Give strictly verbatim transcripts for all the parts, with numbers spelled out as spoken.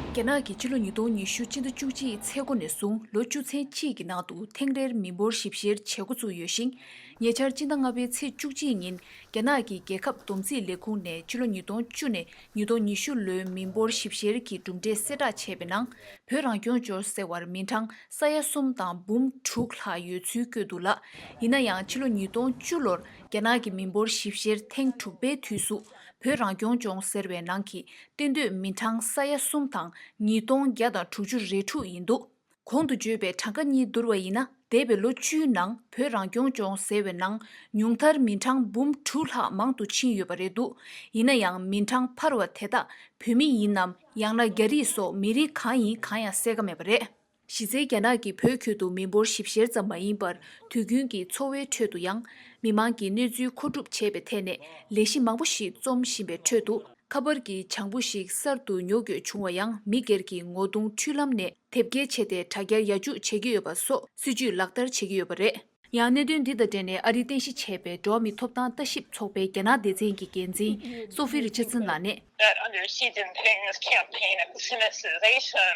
རྒྱ་ནག་གིས་ཕྱི་ལོ་ཉིས་སྟོང་ཉི་ཤུ་སྤྱི་ཟླ་བཅུ་གཅིག་ཚེས་འགོ་ནས་བཟུང་ལོ་བཅུ་ཚན་གཅིག་གི་ནང་དུ་ཐེངས་རེར་མི་འབོར་ཞིབ་བཤེར་བྱེད་འགོ་བཙུགས་ཡོད་ཞིང་། ཉེ་ཆར་སྤྱི་ཟླ་ལྔ་པའི་ཚེས་བཅུ་གཅིག་ཉིན་རྒྱ་ནག་གི་རྒྱལ་ཁབ་བསྡོམས་རྩིས་ལས་ཁུངས་ནས་ཕྱི་ལོ་ཉིས་སྟོང་བཅུ་ནས་ཉིས་སྟོང་ཉི་ཤུ་ལོའི་མི་འབོར་ཞིབ་བཤེར་གྱི་གྲུབ་འབྲས་གསལ་བསྒྲགས་བྱས་པའི་ནང་། བོད་རང་སྐྱོང་ལྗོངས་ཟེར་བར་མི་གྲངས་ས་ཡ་གསུམ་དང་འབུམ་དྲུག་ལྷག་ཡོད་ཚུལ་བཀོད་འདུག་ལ། ཡིན་ན་ཡང་ཕྱི་ལོ་ཉིས་སྟོང་བཅུ་ལོར་རྒྱ་ནག་གི་མི་འབོར་ཞིབ་བཤེར་ཐེངས་དྲུག་པའི་དུས་སུ་བོད་རང་སྐྱོང་ལྗོངས་ཟེར་བའི་ནང་གི་གཏན་སྡོད་མི་གྲངས་ས་ཡ་གསུམ་དང་ཉིས་སྟོང་བརྒྱ་དང་དྲུག་ཅུ་རེ་དྲུག་ཡིན་འདུག་གོང་དུ་བརྗོད་པའི་གྲངས་ཀ་གཉིས་བསྡུར་བ་ཡིན་ན། འདས་པའི་ལོ་བཅུའི་ནང་བོད་རང་སྐྱོང་ལྗོངས་ཟེར་བའི་ནང་ཉུང་མཐར་མི་གྲངས་འབུམ་དྲུག་ལྷག་མང་དུ་ཕྱིན་ཡོད་པ་རེད་འདུག་ཡིན་ན་ཡང་མི་གྲངས་འཕར་བ་དེ་དག་བོད་མི་ཡིན་ནམ། ཡང་ན་རྒྱ་རིགས་སོགས་མི་རིགས་གང་ཡིན་གང་ཡང་གསལ་ཁ་མེད་པ་རེད། གཞི་རྩའི་རྒྱ་ནག་གིས་བོད་ཁུལ་དུ་མི་འབོར་ཞིབ་བཤེར་ཙམ་མ་ཡིན་པར། དུས་རྒྱུན་གྱི་འཚོ་བའི་ཁྲོད་དུ་ཡང་མི་མང་གི་གནས་ཚུལ་མཁོ་སྒྲུབ་བྱེད་པའི་ཐད་ནས་ལས་གཞི་མང་པོ་ཞིག་རྩོམ་བཞིན་པའི་ཁྲོད་དུ། ཁ་པར་གྱི་བྱང་བུ་ཞིག་གསར་དུ་ཉོ་དགོས་བྱུང་བ་ཡང་མི་སྒེར་གྱི་ངོ་གདོང་འཕྲུལ་ལམ་ནས་དེབ་སྐྱེལ་བྱས་ཏེ་དྲ་རྒྱར་ཡར་འཇུག་བྱེད་ཀྱི་ཡོད་པ་སོགས་སྲིད་ཇུས་ལག་བསྟར་བྱེད་ཀྱི་ཡོད་པ་རེད། ཡང་གནད་དོན་འདི་དང་འབྲེལ་ནས་ཨ་རིའི་རྟེན་གཞི་བྱས་པའི་འགྲོ་བ་མིའི་ཐོབ་ཐང་ལྟ་ཞིབ་ཚོགས་པའི་རྒྱ་ནག་སྡེ་ཚན་གྱི་འགན་འཛིན་སོ་ཧྥི་རི་ཆར་སན་ལགས་ནས། That under Xi Jinping's campaign of sinicization,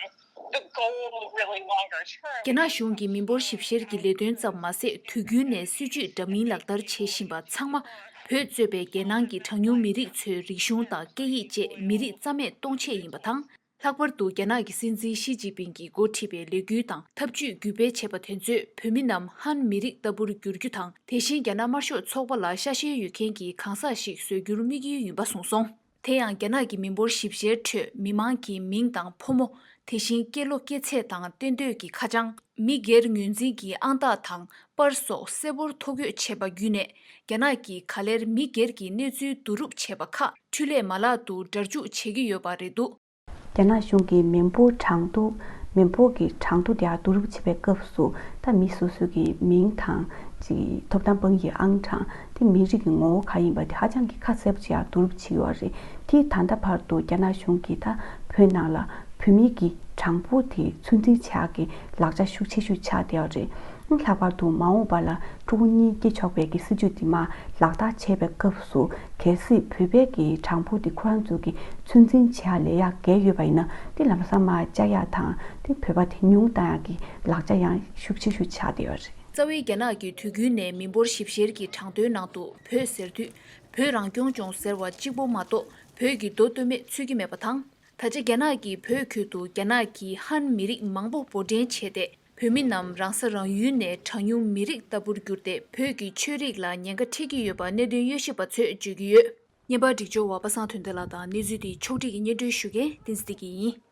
the goal really longer term རྒྱ་ནག་གཞུང་གིས་མི་འབོར་ཞིབ་བཤེར་གྱི་ལས་དོན་ཙམ་མ་ཟད། དུས་རྒྱུན་ནས་སྲིད་ཇུས་འདྲ་མིན་ལག་བསྟར་བྱེད་བཞིན་པ་ཚང་མ་བོད་གཙོས་པའི་རྒྱལ་ནང་གི་གྲངས་ཉུང་མི་རིགས་ཚོའི་རིག་གཞུང་དང་སྐད་ཡིག་བཅས་མི་རིགས་རྩ་མེད་གཏོང་ཆེད་ཡིན་པ་དང་། ལྷག་པར་དུ་རྒྱ་ནག་གི་སྲིད་འཛིན་ཞི་ཅིན་ཕིང་གིས་འགོ་ཁྲིད་པའི་ལས་འགུལ་དང་འཐབ་ཇུས་བརྒྱུད་སྤེལ་བྱས་པ་དེ་ཚོས་བོད་མི་རྣམས་ཧན་མི་རིགས་ལྟ་བུར་འགྱུར་རྒྱུ་དང་། དེ་བཞིན་རྒྱ་ནག་དམར་ཤོག་ཚོགས་པ་ལ་ཤ་ཞེན་ཡོད་མཁན་གྱི་གང་ཟག་ཞིག་བཟོ་རྒྱུར་དམིགས་ཡུལ་ཡིན་པ་གསུངས་སོང་། དེ་ཡང་རྒྱ་ནག་གི་མི་འབོར་ཞིབ་བཤེར་ཁྲོད་མི་མང་གི་མིང་དང་ཕོ་མོ། དེ་བཞིན་སྐྱེས་ལོ་སྐྱེས་ཚེས་དང་གཏན་སྡོད་ཀྱི་ཁ་བྱང་། མི་སྒེར་ངོས་འཛིན་གྱི་ཨང་རྟགས་དང་པར་སོགས་གསལ་པོར་ཐོ་འགོད་བྱས་པ་བརྒྱུད་ནས། རྒྱ་ནག་གིས་ག་ལེར་མི་སྒེར་གྱི་གནས་ཚུལ་བསྡུ་རུབ་བྱས་པ་ཁག་འཕྲུལ་ལས་མ་ལག་ཏུ་སྒྲར་འཇུག་བྱེད་ཀྱི་ཡོད་པ་རེད་འདུག་རྒྱ་ནག་གཞུང་གིས་མི་འབོར་གྲངས་ཐོ། མི་འབོར་གྱི་གྲངས་ཐོ་དེ་ཡང་བསྡུ་རུབ་བྱེད་པའི་སྐབས་སུ། ད་མི་སོ་སོ་གི་མིང་དང་། ཅིག་ཐོབ་ཐང་དཔང་ཡིག་ཨང་གྲངས། དེ་མི་རིགས་ཀྱི་ངོ་བོ་ག་ཡིན་པ་དེ་ཧ་ཅང་གི་ཁ་གསལ་པོ་ཅིག་ཡང་བསྡུ་རུབ་བྱེད་ཡོད་རེད། དེས་ད་ལྟ་བར་དུ་རྒྱ་ནག་གཞུང་གིས་ད་བོད་ནང་ལ་བོད་མི་གི་གྲངས་འབོར་དེ་ཚོད་འཛིན་བྱེད་ཡག་གི་ལག་ཆ་ཤུགས་ཆེ་ཤོས་ཆགས་བསྡད་ཡོད་རེད། ལྷག་པར་དུ་མ་འོངས་པ་ལ་ཕྲུ་གུ་གཉིས་སྐྱེ་ཆོག་པའི་གི་སྲིད་ཇུས་དེ་མར་ལག་བསྟར་བྱས་པའི་སྐབས་སུ། གལ་སྲིད་བོད་པའི་གི་གྲངས་འབོར་དེ་ཁོ་རང་ཚོ་གི་ཚོད་འཛིན་བྱེད་ཡག་ལས་ཡག་བརྒལ་ཡོད་པ་ཡིན་ན། དེ་ལམ་སང་མར་བཅག་ཡག་དང་། དེ་བོད་པ་དེ་ཉུང་བཏང་ཡག་གི་ལག་ཆ་ཡང་ཤུགས་ཆེ་ཤོས་ཆགས་བསྡད་ཡོད་རེད། རྩ་བའི་རྒྱ་ནག་གིས་དུས་རྒྱུན་ནས་མི་འབོར་ཞིབ་བཤེར་གྱི་གྲངས་ཐོའི་ནང་དུ་བོད་ཟེར་དུས། བོད་རང་སྐྱོང་ལྗོངས་ཟེར་བ་གཅིག་པོ་མ་གཏོགས་བོད་ཀྱི་མདོ་སྟོད་སྨད་ཚུད་ཀྱི་མེད་པ་དང་། ད་ཆ་རྒྱ་ནག་གིས་བོད་ཁུལ་དུ་རྒྱ་ནག་གི་ཧན་མི་རིགས་མང་པོ་འབོར་འདྲེན་བྱས་ཏེ། བོད་མི་རྣམས་རང་ས་རང་ཡུལ་ནས་གྲངས་ཉུང་མི་རིགས་ལྟ་བུར་གྱུར་ཏེ། བོད་ཀྱི་ཆོས་རིག་ལ་ཉེན་ཁ་འཕྲད་ཀྱི་ཡོད་པ་གནད་དོན་དབྱེ་ཞིབ་པ་ཚོས་བརྗོད་ཀྱི་ཡོད། བརྙན་པར་སྒྲིག་སྦྱོར་བ་པ་སངས་དོན་ལྡན་ལགས་དང་གནས་ཚུལ་འདི་ཕྱོགས་སྒྲིག་གིས་སྙན་སྒྲོན་ཞུ་མཁན་བསྟན་འཛིན་བདེ་སྐྱིད་ཡིན།